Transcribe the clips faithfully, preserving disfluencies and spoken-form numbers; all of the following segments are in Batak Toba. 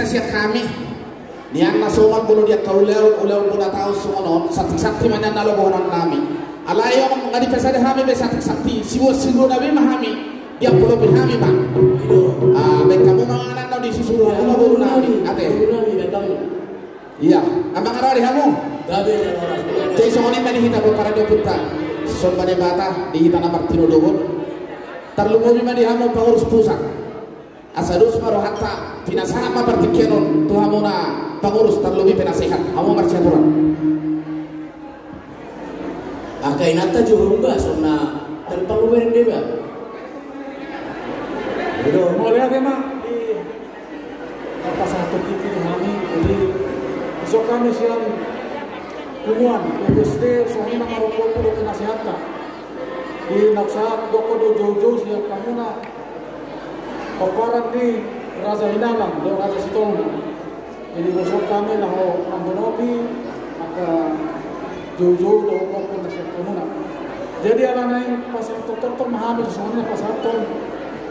sian hami. Nian na somal molo di angka ulaon, ulaon bona taon songon on, santisanti ma nian na lobohonon nami. Alai on nga dipasada hami be santisanti, sibuat sibuatna be ma hami. Diampolopi hami ma. Ah, baen hamu ma anakna di sisuru hamu ma boru nami. Ate. Ia, amang arari hamu. Jadi songon i ma di hita pomparan ni ompunta. Somba Debata di hita na martinodohon. Tarlumobi ma di hamu pangurus pusat. Asa dos ma rohanta, pinasahat ma partingkian on tu hamuna pangurus, tarlumobi penasehat, hamu marsiaturan. Angka inanta jo hamu ba songon na tarpanglubereng deba. Mauliate ma di pasahathon tingki di hami, jadi dison hami sian punguan P P S T songon i na marompu dohot penasehatta. Di na sahat gokhon do joujou sian hamuna. Pomparan ni Raja Hinalang dohot Raja Sitolbu. Jadi dison hami laho mambonopi angka joujou dohot gokhon na sian hamuna. Jadi alana i pasahat tortor ma hami, songon i na pasahathon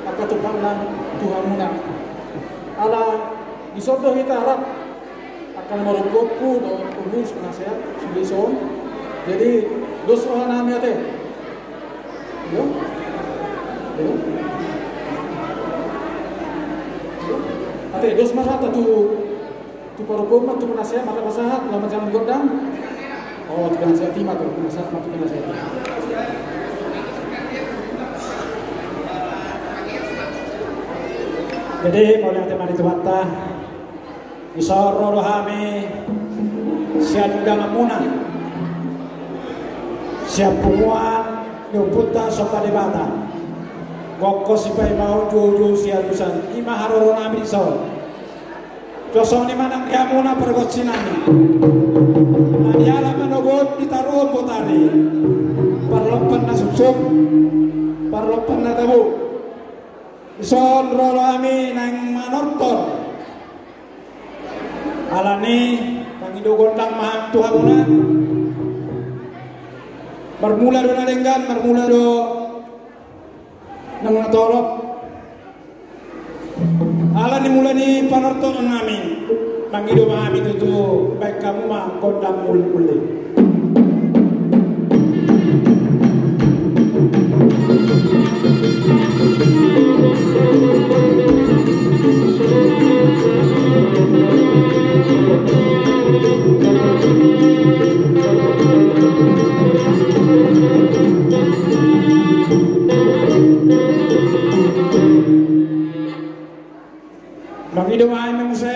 angka tumpakna tu hamuna. Ala dison do hita rap. Angka na marompu dohot pengurus, penasehat, sude dison. Jadi dos roha nami ate. Ate, dos ma rohanta tu, tu parompu ma, tu penasehat ma tapasahat, laho manjalang gondang. O, tu penasehat i ma tu, penasehat ma tu, penasehat i. Jadi mauliate ma di Tuhanta. Dison ro do hami sian undanganmuna, sian punguan ni ompunta Somba Debata. Gokhon sipaimaon, joujou sialusan, i ma haroro nami dison. Songon i ma nang di hamuna pargonsi nami. Na dialap manogot ditaruhon botari. Parlompan na sungsung, parlompan na tabo. Dison ro do hami naeng manortor. Alani i, mangido gondang ma hami tu hamuna. Marmula do na denggan, marmula do nang na torop. Alani mula ni panortoron nami, mangido ma hami tutu, baen hamu ma gondang mulmuli. Mangido ma hami muse,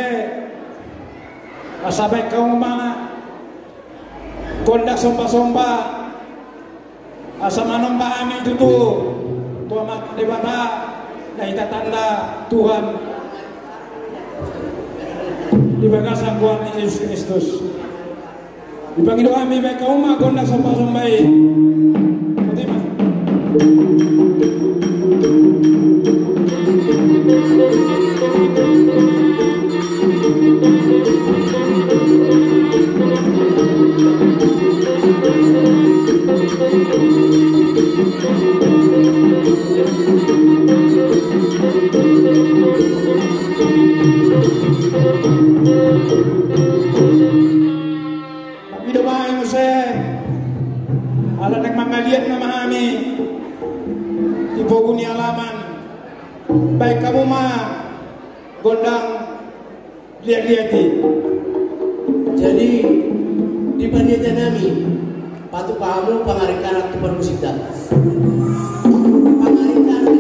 asa baen hamu ma gondang sombasomba, asa manomba hami tutu tu Amanta Debata, na hita tanda Tuhan di bagasan goar ni Jesus Kristus. Dipangido hami, baen hamu ma gondang sombasomba i. Boti ma. Mangido ma hami muse, ala naeng mangaliat nama hami di pogu ni alaman, baen hamu ma gondang liatliat i. Jadi di panitia nami, patupa hamu pangarikaran tu parmusikta. Pangarikaran.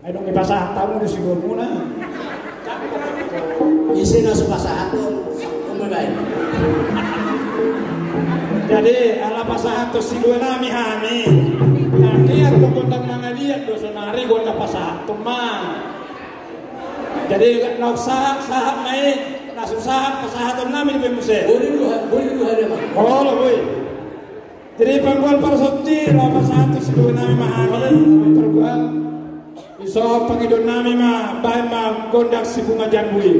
Ai dung dipasahat hamu do sigoarmuna. Ise na so pasahathon, sahat ma baen. Jadi ala pasahathon sigoanami hami. Nangkin tong gondang mangaliat do sonari gondang pasahathon ma. Jadi na sahat, sahat ma i, na so sahat pasahatonnami do baen muse. Boi do ha, boi do ha dia ma. Olo boi. Jadi panggual parsanti, laho pasahat tu sidohononnami ma hami, panggual. Dison pangidoannami ma, baen ma gondang si Bunga Jambu i.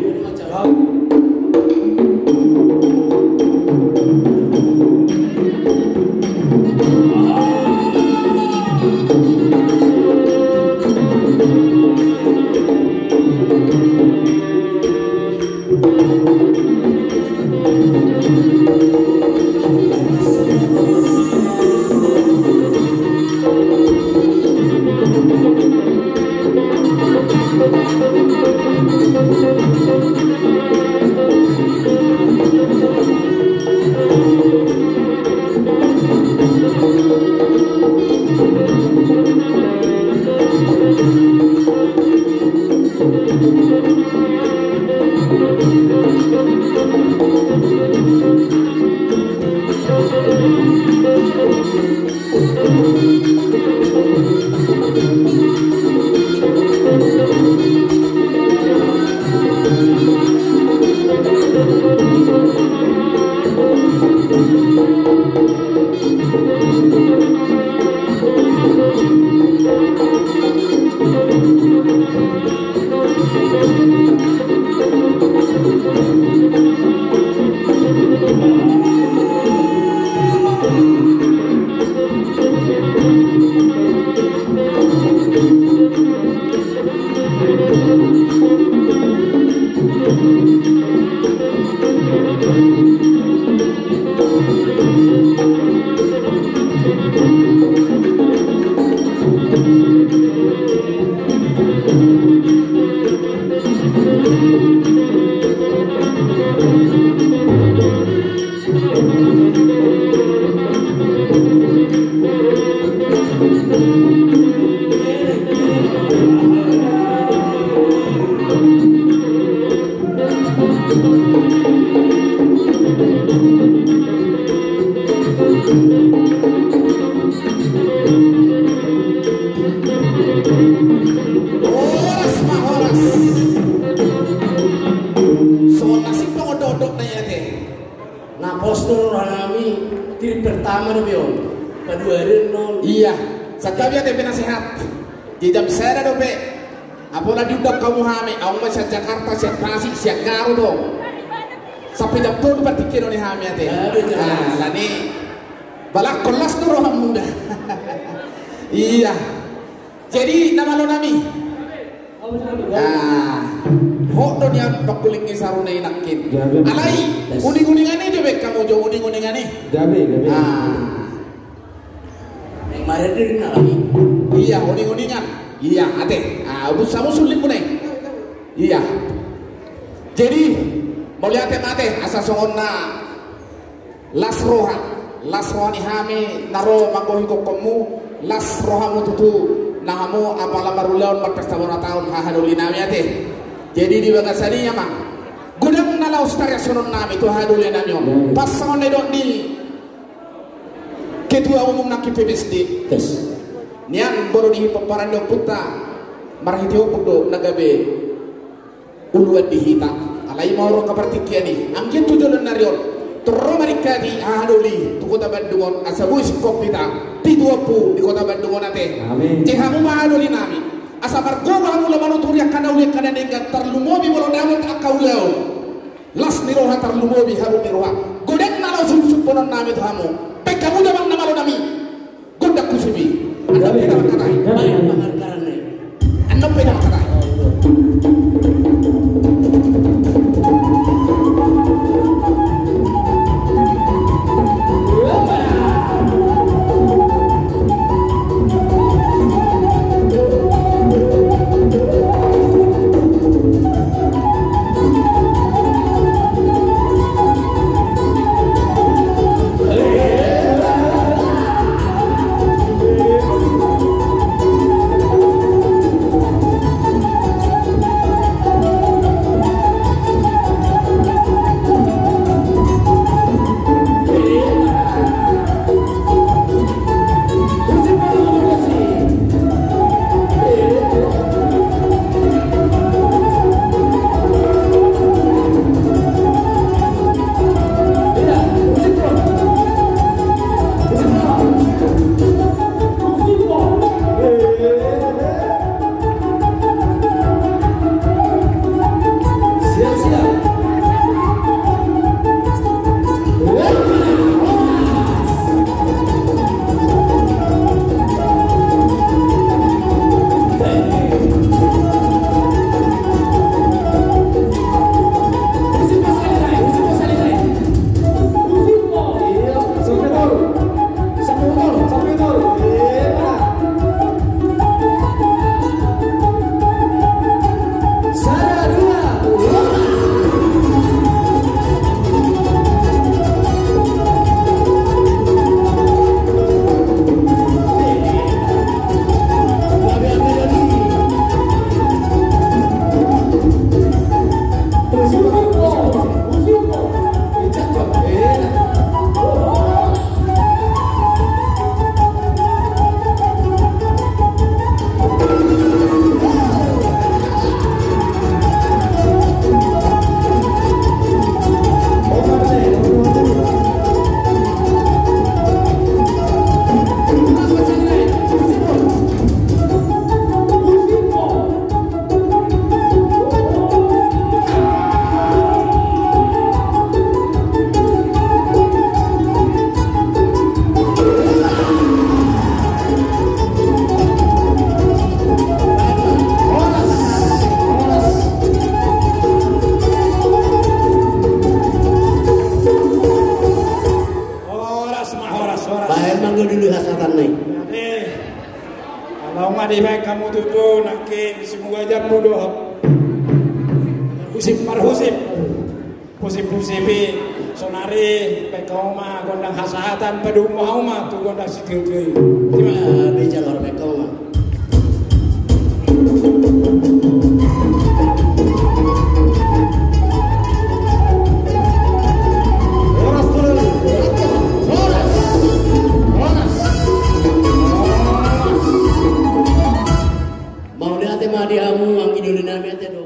Horas ma, horas. Songon na sintong ondok-ondok na i ate. Na pos do roha nami, trip pertama dope on. Paduahon on. Iya. Santabi ate penasehat. Di jam sada dope. Apala diundang hamu hami, ahu ma sian Jakarta, sian Tasik, sian Garut do. Sampe jam tolu partingkian on i hami ate. Aduh, jelas. Nah, alani. Balak kolas do rohamu da. Iya. Jadi na malo nami. Ah, hot do nian pangkuling ni sarune i nangkin. Gabe. Alai, uning-uningan i jo baen hamu jo, uning-uningan i. Gabe, gabe. Ah. Marende ringan lagi. Iya, uning-uningan. Iya, ate. Ah, ubus hamu suling muna i. Iya. Jadi, mauliate ma ate, asa songon na las roha, las roha ni hami na ro manggohi gokhonmu, las rohamu tutu na hamu apala marulaon marpesta bona taon hahadoli nami ate. Jadi di bagasan i amang, godang na laos tariashon nami tu hahadoli nami on. Pas songon na nidok ni ketua umum nangkin P B S D. Nian boru ni pomparan ni ompunta marhite ompung do na gabe uluan di hita. Alai mauruan partingkian i. Anggiat tu joloan ni ari on tor ro ma ringkot i hahadoli tu kota Bandung on asa boi singkop hita pitu ompu di kota Bandung on ate. Amin. Jadi hamu ma hahadoli nami, asa margogo hamu laho manuturi angka na uli angka na denggan, tarlumobi molo dapot angka ulaon. Las ni roha tarlumobi habot ni roha. Godang na laos sumbonon nami tu hamu. Baen hamu damang na malo nami. Gondang husip i. Annon pe damang hata i. Baen pangargaran i. Annon pe damang hata i. Husip marhusip. Husip-husip i, sonari baen hamu ma gondang hasahatan, padomu hamu ma tu gondang sitiotio i. Ima. Ah, beja lor, baen hamu ma. Horas, horas, horas, horas. Mauliate ma di hamu anggi doli nami, ate do.